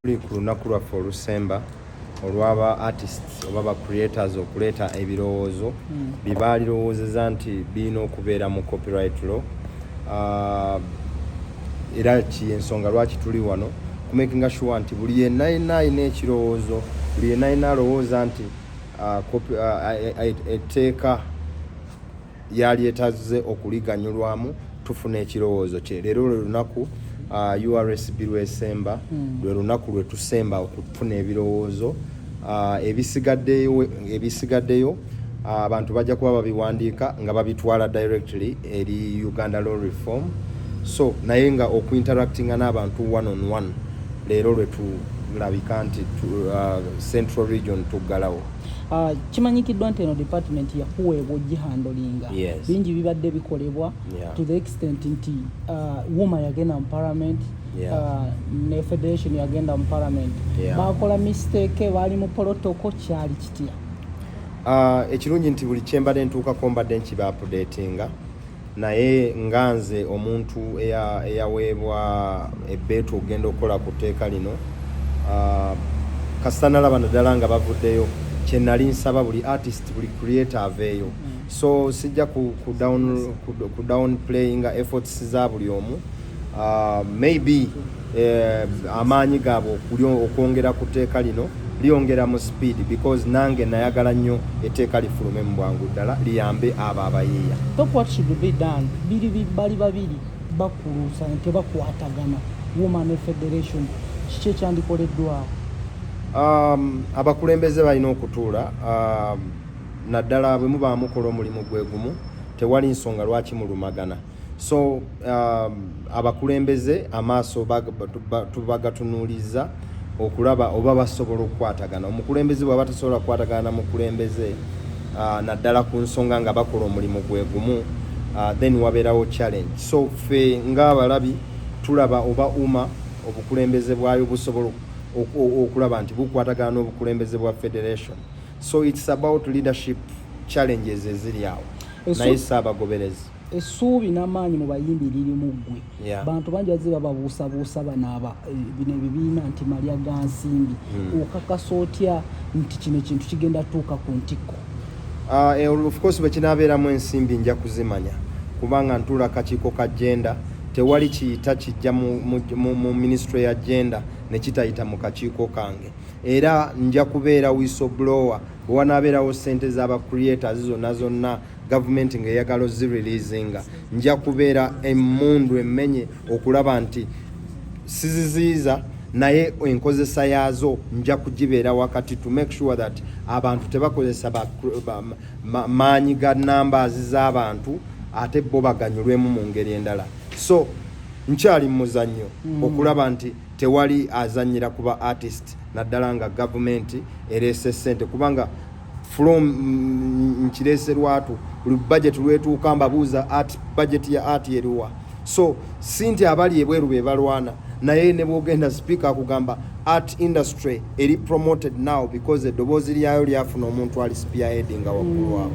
Tuli ku lunaku lwaffe olusemba olw'aba artists oba ba creators okuleeta ebirowoozo bye baalirowoozeza nti birina okubeera mu copyright law. Era kyensonga lwaki tuli wano, kumakinga sure nti buli yenna yenna alina ekirowoozo, buli yenna yenna alowooza nti etteeka yalyetazze okuliganyulwamu, tufuna ekirowoozo kye. Leero lwe lunaku URSB lwesemba, lwe lunaku lwe tusemba okufuna ebirowoozo. Ebisigaddeyo abantu bajja kuba babiwandiika nga babitwala directly eri Uganda Law Reform. So naye nga okuinteractinga n'abantu one on one, leero lwe tulabika nti Central Region tuggalawo. Kimanyikiddwa nti eno department yakuweebwa ogihandlinga. Bingi bibadde bikolebwa to the extent nti UMA yagenda mu parliament, ne federation yagenda mu parliament. Bakola mistake, baali mu protocol, kyali kitya? Ekirungi nti buli kyembadde ntuukako mbadde nkiba updatinga, naye nga nze omuntu eyaweebwa ebbeetu okugenda okukola ku tteeka lino, kasita nalaba naddala nga bavuddeyo, kye nali nsaba buli artist, buli creator aveeyo. So sijja ku down playinga efforts za buli omu. Maybe amaanyi gaabwe okwongera ku tteeka lino lyongera mu speed, because nange nayagala nnyo etteeka lifulume mu bwangu ddala liyambe abo abayiiya. Talk what should be done. Biri bali babiri bakuluusa tebakwatagana, UMA ne federation, kiki ekyandikoleddwawo? Abakulembeze balina okutuula, naddala bwe muba mukola omulimu gwe gumu, tewali nsonga lwaki mulumagana. So abakulembeze amaaso tubagatunuuliza okulaba oba basobola okukwatagana. Omukulembeze bw'aba tasobola kukwatagana na mukulembeze, naddala ku nsonga nga bakola omulimu gwe gumu, then wabeerawo challenge. So ffe ng'abalabi tulaba oba UMA obukulembeze bwayo busobola okulaba nti bukwatagana n'obukulembeze bwa federation. So it's about leadership challenges eziri awo, naye si abagoberezi. Essuubi n'amaanyi mu bayimbi liri mu ggwe. Bantu bangi bazze bababuusabuusa bano aba bino ebibiina nti malya ga nsimbi. Okakasa otya nti kino ekintu kigenda tuuka ku ntikko? Of course, bwe kinaabeeramu ensimbi nja kuzimanya, kubanga ntuula kakiiko ka gender. Tewali kiyita kijja mu ministry ya gender ne kitayita mu kakiiko kange. Era nja kubeera whistleblower bwe wanaabeerawo ssente z'aba creators zonna zonna gavumenti ng'eyagala ozireleasinga. Nja kubeera emmundu emmenye okulaba nti siziziyiza, naye enkozesa yaazo nja kugibeera wakati to make sure that abantu tebakozesa maanyi ga numbers z'abantu ate bo baganyulwemu mu ngeri endala. So nkyali mu muzannyo okulaba nti tewali azannyira kuba artist, naddala nga gavumenti ereese ssente, kubanga from nkireese lwatu, buli budget lwetuuka mbabuuza, art budget ya art eriwa? So si nti abali ebweru be balwana, naye ne bwogenda speaker akugamba art industry eri promoted now because eddoboozi lyayo lyafuna omuntu ali spearheading nga waggulu awo.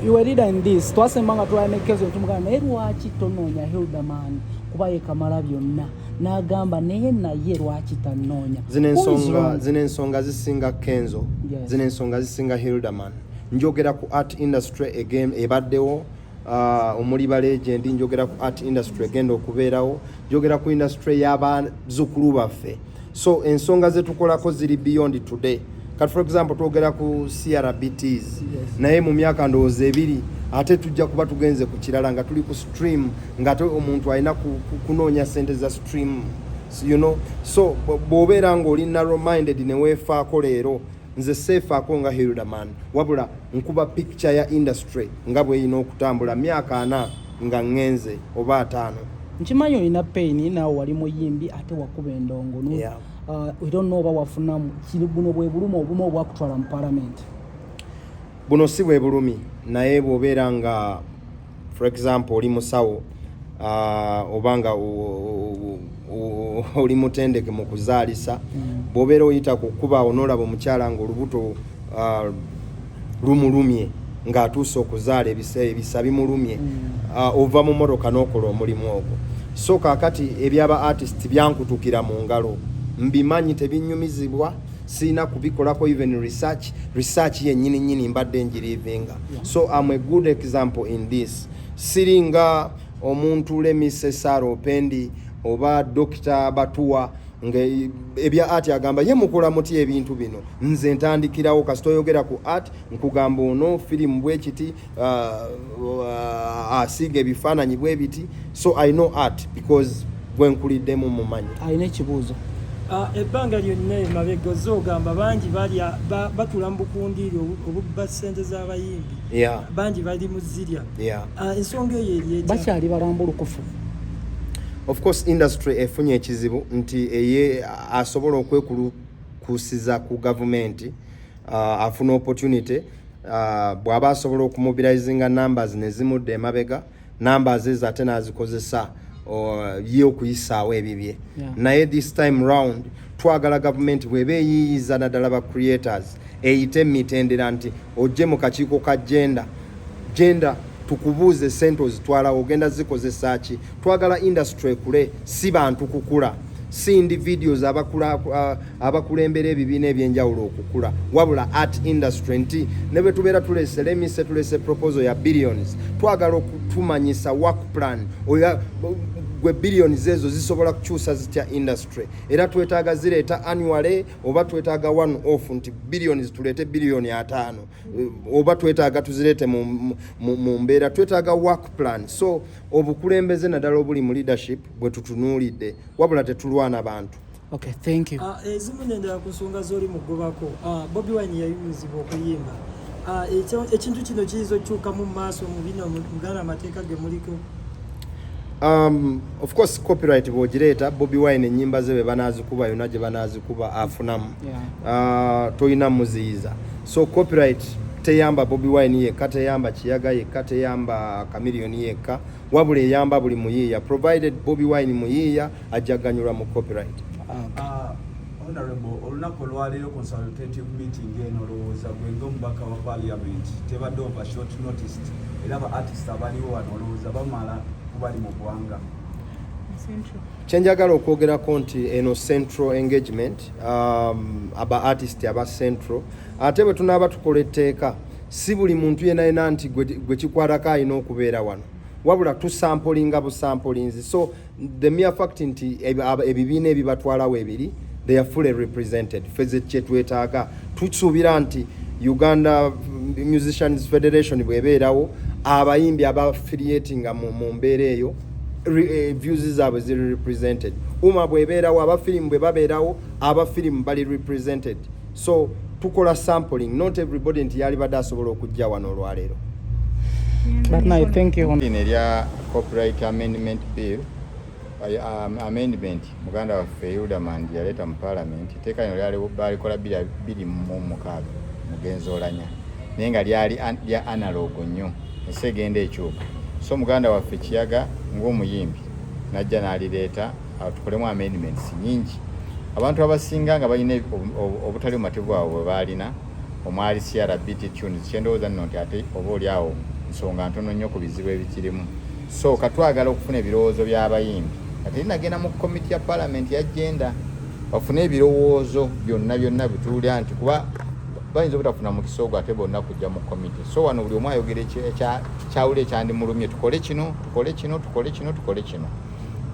You a leader in this. Twasemba nga tulala ne Kenzo, tumugamba, naye lwaki tonoonya Hilderman kuba ye kamala byonna? N'agamba naye lwaki tanoonya? Zino ensonga, zino ensonga zisinga Kenzo. Zino ensonga zisinga Hilderman. Njogera ku art industry again ebaddewo, omuli ba legend. Njogera ku art industry egenda okubeerawo. Njogera ku industry y'abazzukulu baffe. So ensonga zetukolako ziri beyond today. Kati for example, twogera ku CRBTs, naye mu myaka ndowooza 2 ate tujja kuba tugenze ku kirala nga tuli ku stream, ng'ate omuntu alina kunoonya sente za stream. So bw'obeera ng'oli narrow minded ne weefaako leero, nze seefaako nga Hilderman, wabula nkuba picture ya industry nga bw'erina okutambula myaka 40 nga ŋŋenze oba 50. Nkimanyi olina pain, naawe wali muyimbi ate wakuba endongo. We don't know oba wafunamu kiri. Buno bwe bulumi obumu obwakutwala mu parliament? Buno si bwe bulumi, naye bw'obeera nga for example oli musawo, oba nga oli mutendeke mu kuzaalisa, bw'obeera oyita ku kkuba awo n'olaba omukyala ng'olubuto lumulumye ng'atuuse okuzaala, ebisa bimulumye, ova mu motoka n'okola omulimu ogwo. So kaakati ebyaba artist byankutukira mu ngalo. Mbimanyi, tebinyumizibwa, sirina kubikolako even research. Research yennyini nyini mbadde njirivinga. So am a good example in this. Siringa omuntu lemise Sara Opendi oba Dr Batuwa nga ebya art agamba ye mukola muti ebintu bino. Nze ntandikirawo kasita oyogera ku art, nkugamba ono firimu bwekiti, asiiga ebifaananyi bwe biti. So I know art because gwenkuliddemu mumanyi. Alina ekibuuzo. Ebbanga lyonna emabega ozze ogamba bangi balya batula mu bukundiiri obubba ssente z'abayimbi. Bangi bali mu zirya. Ensonga eyo eri etya? Bakyali balambulukufu. Of course, industry efunye ekizibu nti eye asobola okwekulukusiza ku gavumenti, afuna opportunity, bw'aba asobola okumobilizinga numbers nezimudda emabega, numbers ezo ate n'azikozesa ye okuyisaawo ebibye. Naye this time round twagala gavumenti bw'eba eyiiyiza naddala ba creators eyite emitendera nti ojje mu kakiiko ka gender, gender tukubuuze sente ozitwalawo ogenda zikozesa ki. Twagala industry ekule, si bantu kukula, si individuals abakulembera ebibiina ebyenjawulo okukula, wabula art industry nti ne bwe tubeera tulese lemise tulese proposal ya billions, twagala okutumanyisa work plan. Oya gwe, billions ezo zisobola kukyusa zitya industry? Era twetaaga zireeta annually oba twetaaga one off nti billions tuleete biliyoni 50, oba twetaaga tuzireete mu mbeera twetaaga work plan. So obukulembeze naddala obuli mu leadership bwe tutunuulidde, wabula tetulwana bantu. Okay, thank you. Ezimu nendala ku nsonga z'oli mugobako, Bobi Wine yayimizibwa okuyimba. Ekintu kino kiyinza okukyukamu mu maaso mu bino muganda amateeka ge muliko? Of course, copyright bw'ogireeta, Bobi Wine ennyimba ze bwe banaazikuba yonna gye banaazikuba afunamu. Tolina muziyiza. So copyright teyamba Bobi Wine yekka, teyamba Kiyaga yekka, teyamba Chameleone yekka, wabula eyamba buli muyiiya. Provided Bobi Wine muyiiya, ajja ganyulwa mu copyright. Okay. Honorable, olunaku olwaleero consultative meeting eno, olowooza gwe ng'omubaka wa parliament tebadde over short notice, era ba artist abaliwo wano olowooza bamala kubali mu ggwanga? Kyenjagala okwogerako nti eno central engagement, aba artist aba central, ate bwe tunaaba tukola etteeka, si buli muntu yena yena nti gwe kikwatako alina okubeera wano, wabula tusampolinga busampolinzi. So the mere fact nti ebibiina ebibatwalawo ebiri, they are fully represented. Feze kyetwetaaga, tusuubira nti Uganda Musicians Federation bwebeerawo, abayimbi abaaffiliatinga mu mbeera eyo, views zaabwe ziri represented. UMA bwebeerawo, abafirimu bwe babeerawo, abafirimu bali represented. So tukola sampling, not everybody nti yalibadde asobola okujja wano olwaleero. But no, thank you. Lino erya copyright amendment bill, amendment muganda waffe Hilderman yaleeta mu parliament, etteeka lino lyali balikola 2006 mugenzi Olanya, naye nga lyali lya analog nnyo. Ensi egenda ekyuka, so muganda waffe Kiyaga ng'omuyimbi najja n'alireeta tukolemu amendments nyingi. Abantu abasinga nga balina obutali bumativu bwabwe bwe baalina omwali CRBT tunes, kyendowooza nno nti ate oba oli awo nsonga ntono nnyo ku bizibu ebikirimu. So katwagala okufuna ebirowoozo by'abayimbi ate linagenda mu komiti ya parliament ya gender, bafune ebirowoozo byonna byonna bituwulira nti kuba bayinza obutafuna mukisa ogwo ate bonna kujja mu komiti. So wano buli omu ayogera kyawula ekyandimulumye, tukole kino, tukole kino, tukole kino, tukole kino.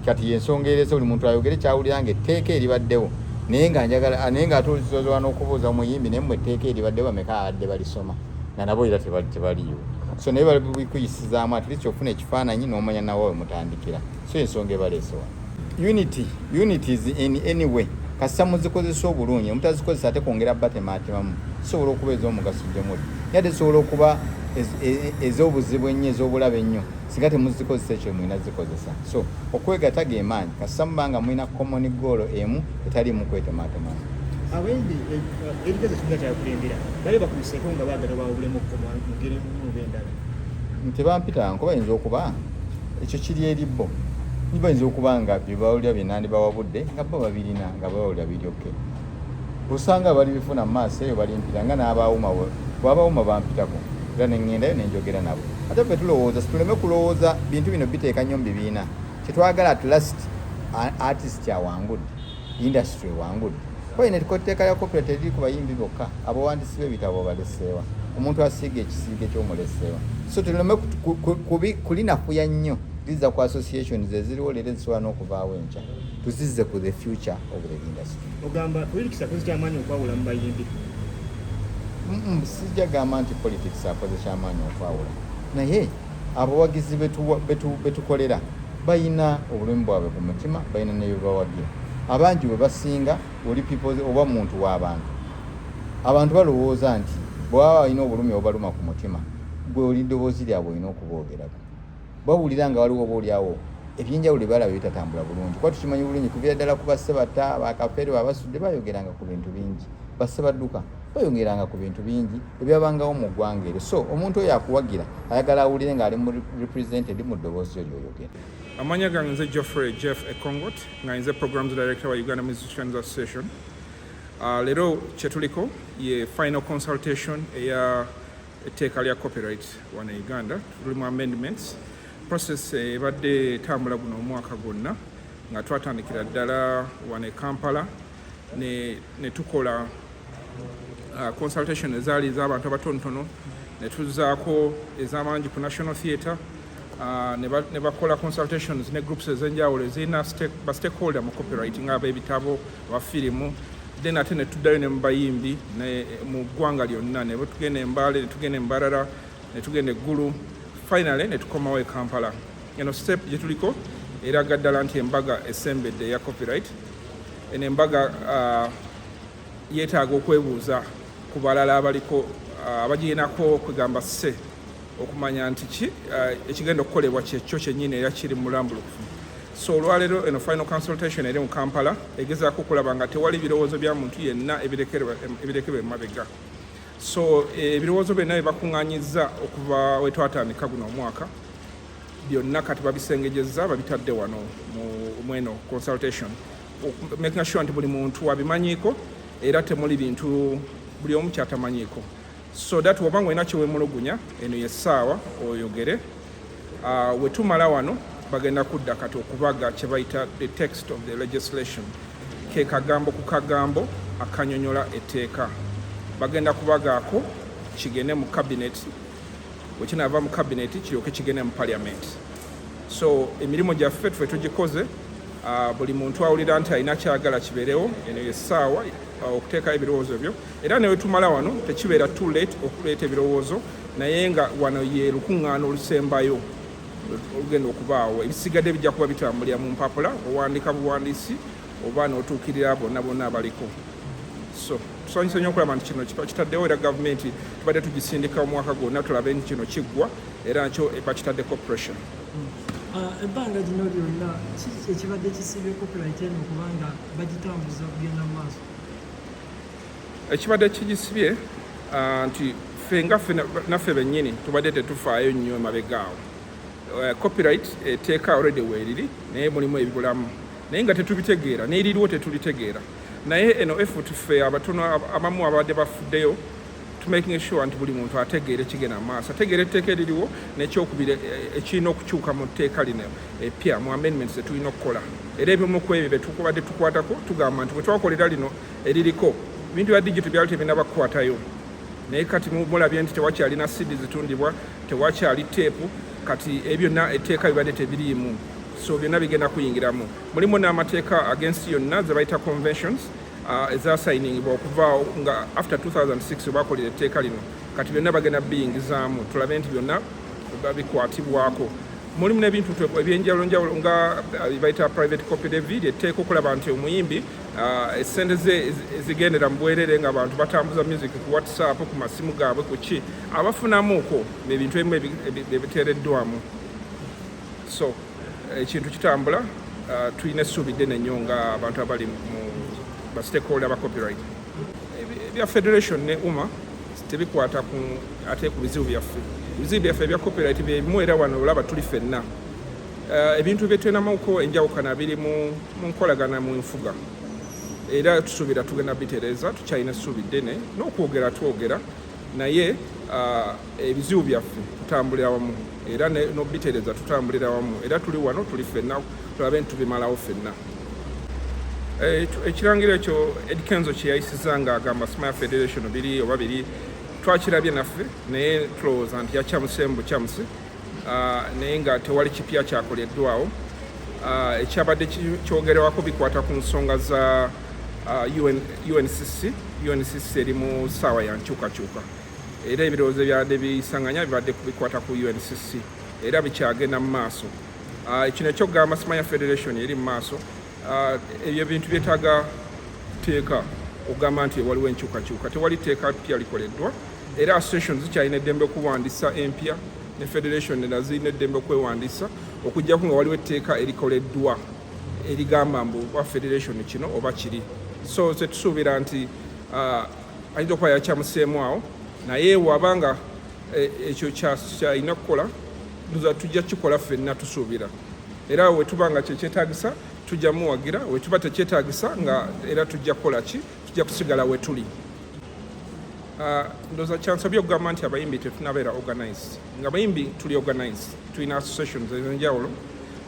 Kati yensonga ereese buli muntu ayogere kyawulira nga etteeka eribaddewo, naye nga njagala, naye nga ate osobola n'okubuuza omuyimbi, naye mmwe etteeka eribaddewo bameka abadde balisoma nga nabo era tebaliiwo? So naye bali kuyisizaamu at least ofuna ekifaananyi n'omanya nawe we mutandikira. So ensonga ebaleese wano, unity, unities in any way, kasita muzikozesa obulungi, mutazikozesa ate kwongera batematemamu. Zisobola okuba ez'omugaso gye muli, naye ate zisobola okuba ez'obuzibu ennyo, ez'obulabe ennyo singa temuzikozesa ekyo mulina zikozesa. So okwegatta ge maanyi, kasita muba nga mulina common goal emu etaliimu kwetematemamu. Abayimbi ebigezo kibiina kyakulembera bali bakubiseeko nga baagala bawulemuko mu ngeri emu oba endala? Tebampitanga, bayinza okuba ekyo kiri eri bo. Bayinza okuba nga bye bawulira bye nandibawabudde nga bo babirina nga bawulira biri okay. Osanga bali bifuna mu maaso eyo balimpita nga n'abawuma bwabawuma bampitako era neŋŋendayo nenjogera nabo. Ate ffe tulowooza situleme kulowooza bintu bino biteeka nnyo mu bibiina. Kyetwagala at last artist awangudde. Industry ewangudde. Kuba lino etteeka lya copyright teriri ku bayimbi bokka, abawandiisi b'ebitabo obaleseewa, omuntu asiiga ekisiige kyomuleseewa. So tuleme kulinafuya nnyo, lizza ku associations eziriwo leero ezisobola n'okuvaawo enkya, tuzizze ku the future of the industry. Ogamba politics akoze kyamaanyi okwawula mu bayimbi? Sijja gamba nti politics akoze kyamaanyi okwawula, naye abawagizi betukolera balina obulumi bwabwe ku mutima, balina nebyebawagira. Abangi bwe basinga oli people oba muntu w'abantu, abantu balowooza nti bwebaba balina obulumi obubaluma ku mutima, gwe oli ddoboozi lyabwe olina okuboogerako. Bawulira nga waliwo oba oliawo ebyenjawulo ebalaba ebitatambula bulungi, kuba tukimanyi bulungi kuviira ddala ku Bassebata, Bakafeero, Abasudde bayogeranga ku bintu bingi, Bassebadduka bayongeranga ku bintu bingi ebyabangawo mu ggwanga eryo. So omuntu oyo akuwagira ayagala awulire ng'ali mu represented mu ddoboozi lyo ly'oyogera. Amanya gange nze Geoffrey Jeff Ekongot, nga nze Programs Director wa Uganda Musicians Association. Leero kyetuliko ye final consultation eya etteeka lya copyright wano e Uganda. Tulimu amendments. Process ebadde etambula guno omwaka gwonna, nga twatandikira ddala wano e Kampala ne tukola consultation ezaali ez'abantu abatonotono, ne tuzzaako ez'amangi ku National Theatre, ne bakola consultations ne groups ez'enjawulo ezirina ba stakeholder mu copyright, nga ab'ebitabo, abafirimu. Then ate ne tuddayo ne mu bayimbi ne mu ggwanga lyonna, ne tugenda e Mbale, ne tugenda e Mbarara, ne tugenda e Gulu, finally ne tukomawo e Kampala. Eno step gye tuliko eraga ddala nti embaga esembedde eya copyright. Eno embaga yeetaaga okwebuuza ku balala abaliko, abagirinako kwegamba se okumanya nti ki ekigenda okukolebwa kyekyo kyennyini era kiri mulambulukufu. So olwaleero eno final consultation eri mu Kampala egezaako okulaba nga tewali birowoozo bya muntu yenna ebirekebwa emabega. So ebirowoozo byonna bye bakuŋŋaanyizza okuva we twatandika guno omwaka byonna kati babisengejezza, babitadde wano mu eno consultation, making sure nti buli muntu abimanyiiko era temuli bintu buli omu kyatamanyiiko, so that wobanga olina kyewemulugunya, eno yessaawa oyogere. Wetumala wano bagenda kudda kati okubaga kye bayita the text of the legislation, ke kagambo ku kagambo akanyonyola etteeka. Bagenda kubagaako kigende mu cabinet, bwekinaava mu cabinet kiryoke kigende mu parliament. So emirimu gyaffe tufe tugikoze. Buli muntu awulira nti alina kyagala kibeerewo, eno yessaawa okuteekayo ebirowoozo byo. Era ne wetumala wano tekibeera too late okuleeta ebirowoozo, naye nga wano ye lukuŋŋaana olusembayo olugenda okubaawo. Ebisigadde bijja kuba bitambulira mu mpapula, owandiika buwandiisi oba n'otuukirira bonna bonna abaliko. So tusanyuse nnyo okulaba nti kino kitaddewo, era gavumenti tubadde tugisindika omwaka gwonna tulabe nti kino kiggwa, era nakyo bakitaddeko pressure. Ebbanga lino lyonna ki ekibadde kisibye copyright eno okubanga bagitambuza okugenda mu maaso? Ekibadde kigisibye nti ffe nga ffe naffe bennyini tubadde tetufaayo nnyo emabega awo. Copyright etteeka already weeriri, naye mulimu ebibulamu, naye nga tetubitegeera, n'eririwo tetulitegeera. Naye eno effort ffe abatono abamu abadde bafuddeyo to making sure nti buli muntu ategeera ekigenda mu maaso, ategeera etteeka eririwo, n'ekyokubiri ekirina okukyuka mu tteeka lino epya mu amendments zetulina okukola. Era ebimu ku ebyo byetukubadde tukwatako, tugamba nti bwe twakolera lino eririko, ebintu bya digital byali tebinaba kukwatayo, naye kati mulabye nti tewakyalina CD zitundibwa, tewakyali teepu. Kati ebyo byonna etteeka bibadde tebiriimu, so byonna bigenda kuyingiramu. Mulimu n'amateeka ag'ensi yonna ze bayita conventions, ezasayiningibwa okuva nga after 2006 webakolera etteeka lino. Kati byonna bagenda biyingizaamu, tulabe nti byonna bikwatibwako. Mulimu n'ebintu ebyenjawulo njawulo nga bayita private copy levy, lyetteeka okulaba nti omuyimbi esente ze ezigendera mu bwerere nga abantu batambuza music ku WhatsApp, ku masimu gaabwe, ku ki, abafunamuuko ebintu ebimu ebiteereddwamu. So ekintu kitambula, tulina essuubi ddene nnyo nga abantu abali mu ba stakeholder ba copyright. Ebya federation ne UMA tebikwata ku ate ku bizibu byaffe. Ebizibu byaffe ebya copyright byebimu, era wano olaba tuli ffenna. Ebintu byetwenamuko enjawukana biri mu nkolagana mu nfuga, era tusuubira tugenda bitereeza. Tukyalina essuubi ddene n'okwogera twogera, naye ebizibu byaffe tutambulira wamu, era n'obitereeza tutambulira wamu, era tuli wano tuli ffenna tulabe nti tubimalawo ffenna. Ekirangiro ekyo Eddy Kenzo kye yayisiza ng'agamba Smile Federation biri oba biri, twakirabye naffe, naye tulowooza nti yakyamuseemu bukyamusi, naye nga tewali kipya kyakoleddwawo. Ekyabadde kyogerwako bikwata ku nsonga za UNCC. UNCC eri mu ssaawa ya nkyukakyuka, era ebirowoozo ebyabadde biyisanganya bibadde bikwata ku UNCC, era bikyagenda mu maaso. Kino ekyokugamba Smile Federation eri mu maaso, ebyo bintu byetaaga tteeka okugamba nti waliwo enkyukakyuka. Tewali tteeka ppya likoleddwa, era association zikyalina eddembe okuwandiisa empya, ne federation era zirina eddembe okwewandiisa, okuggyako nga waliwo etteeka erikoleddwa erigamba mbu oba federation kino oba kiri. So tetusuubira nti ayinza okuba yakyamuseemu awo, naye wabanga ekyo kyalina kukola, tujja kukikola ffenna tusuubira, era wetuba nga kyekyetaagisa tujja muwagira, wetuba tekyetaagisa nga era tujja kukola ki, tujja kusigala wetuli. Ndowooza kyansobye okugamba nti abayimbi tetunabeera organized. Nga abayimbi tuli organized, tulina associations ez'enjawulo.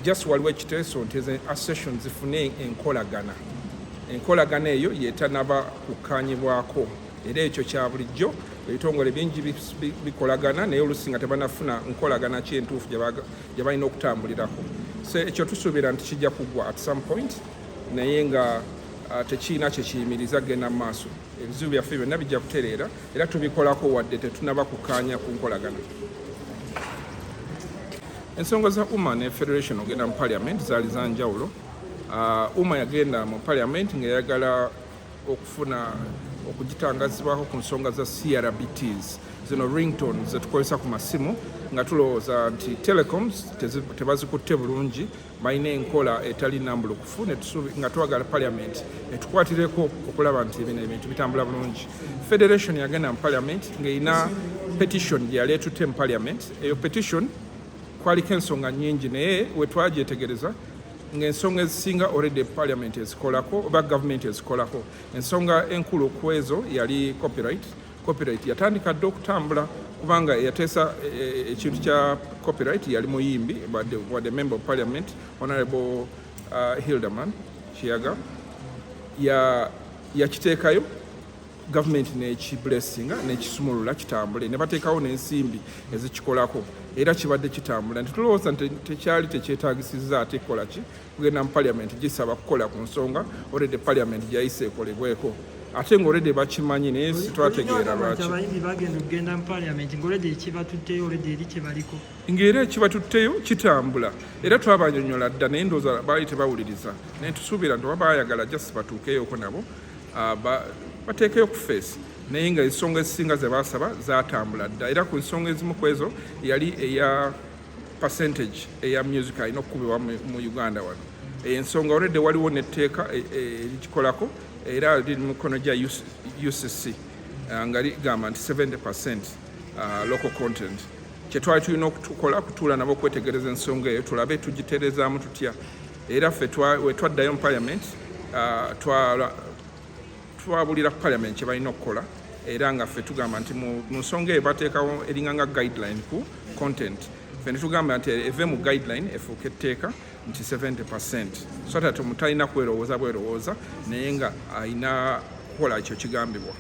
Just waliwo ekiteeso nti ezo associations zifune enkolagana, enkolagana eyo yetanaba kukkanyibwako, era ekyo kya bulijjo. Ebitongole bingi bikolagana, naye oluusi nga tebanafuna nkolagana ki entuufu gye balina okutambulirako. So ekyo tusuubira nti kijja kuggwa at some point, naye nga tekirina kyekiyimiriza kugenda mu maaso. Ebizibu byaffe byonna bijja kutereera, era tubikolako wadde tetunaba kukkaanya ku nkolagana. Ensonga za UMA ne federation ogenda mu parliament zaali za njawulo. UMA yagenda mu parliament ng'eyagala okufuna okugitangazibwako ku nsonga za CRBTs, zino ringtones zetukozesa ku masimu, nga tulowooza nti telecoms tebazikutte bulungi, balina enkola etali nambulukufu, nga twagala parliament etukwatireko okulaba nti bino ebintu bitambula bulungi. Federation yagenda mu parliament ng'erina petition gye yali etutte mu parliament. Eyo petition kwaliko ensonga nnyingi, naye we twagyetegereza ng'ensonga ezisinga already parliament ezikolako oba government ezikolako. Ensonga enkulu ku ezo yali copyright. Copyright yatandika dda okutambula, kubanga eyateesa ekintu kya copyright yali muyimbi, wadde member of parliament, Honorable Hilderman Kiyaga, yakiteekayo, gavumenti nekiblessinga, nekisumulula kitambule, ne bateekawo n'ensimbi ezikikolako, era kibadde kitambula, nti tulowooza nti tekyali tekyetaagisiza ate kukola ki, kugenda mu parliament gisaba kukola ku nsonga already parliament gyayise ekolebweko, ate nga already bakimanyi, naye sitwategeera lwaki. Abayimbi bagenda okugenda mu parliament nga already ekibatutteyo already eri kyebaliko. Ng'era ekibatutteyo kitambula, era twabanyonyola dda, naye ndowooza baali tebawuliriza. Naye tusuubira nti oba baayagala just batuukeyoko nabo, bateekeyo ku face, naye nga ensonga ezisinga ze baasaba zatambula dda, era ku nsonga ezimu ku ezo yali eya percentage eya music alina okukubibwa mu Uganda wano. Ensonga already waliwo netteeka erikikolako, era liri mu mikono gya UCC, nga ligamba nti 70% local content. Kyetwali tulina okutukola kutuula nabo okwetegereza ensonga eyo, tulabe tugiterezaamu tutya. Era ffe we twaddayo mu parliament, twabulira parliament kye balina okukola, era nga ffe tugamba nti mu nsonga eyo bateekawo eringa nga guideline ku content. Ffe ne tugamba nti eve mu guideline efuuke etteeka nti 70%, so that omuntu talina kwerowooza bwerowooza, naye nga alina kukola ekyo kigambibwa.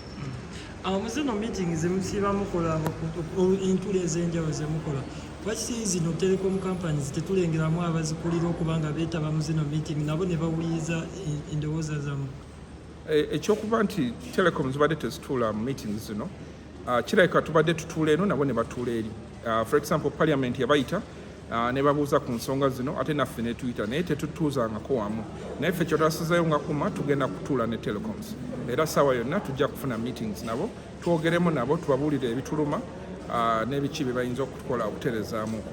Mu zino meeting zemusiiba mukola, entuula ez'enjawulo zemukola, lwaki zino telecom companies tetulengeramu abazikulira okuba nga beetaba mu zino meeting nabo ne bawuliriza endowooza zammwe? Ekyokuba nti telecom zibadde tezituula mu meetings zino, kirabika tubadde tutuula eno nabo ne batuula eri. For example, parliament yabayita ne babuuza ku nsonga zino, ate naffe ne tuyita, naye tetutuuzangako wamu. Naye ffe kyetwasizayo nga kuma tugenda kutuula ne telecoms, era saawa yonna tujja kufuna meetings nabo, twogeremu nabo, tubabuulire ebituluma n'ebiki bye bayinza okutukola okuterezaamuko.